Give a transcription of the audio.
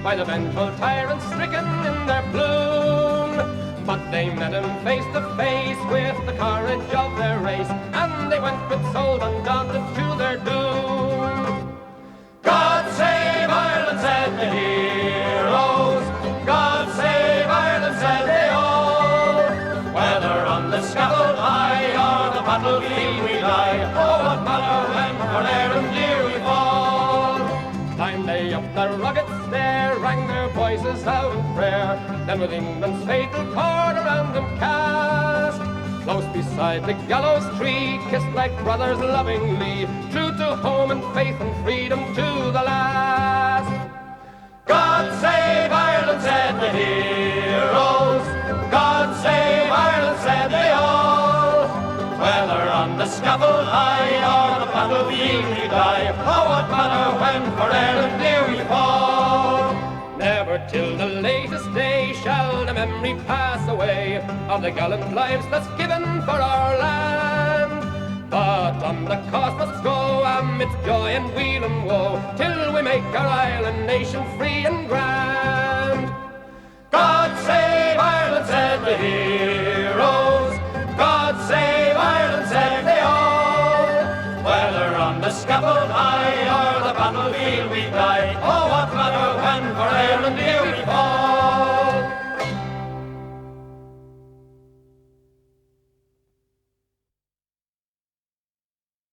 By the vengeful tyrants stricken in their plume. But they met him face to face with the courage of their race, And they went with souls undaunted to their doom. God save Ireland, said the heroes. God save Ireland, said they all. Whether on the scaffold high or the battlefield we die, Oh, what matter when for Erin dear we fall? Climbed they up the rugged stair, rang their voices out in prayer, Then with England's fatal cord around them cast, Close beside the gallows tree, kissed like brothers lovingly, True to home and faith and freedom to the last. God save Ireland, said the heroes. God save Ireland, said they all. Whether on the scaffold high or the battlefield we die, Oh, what matter when for Ireland dear we fall? Never till the latest day shall the memory pass away Of the gallant lives thus given for our land. But on the cause must go amidst joy and weal and woe, Till we make our island nation free and grand. God save Ireland, said the heroes.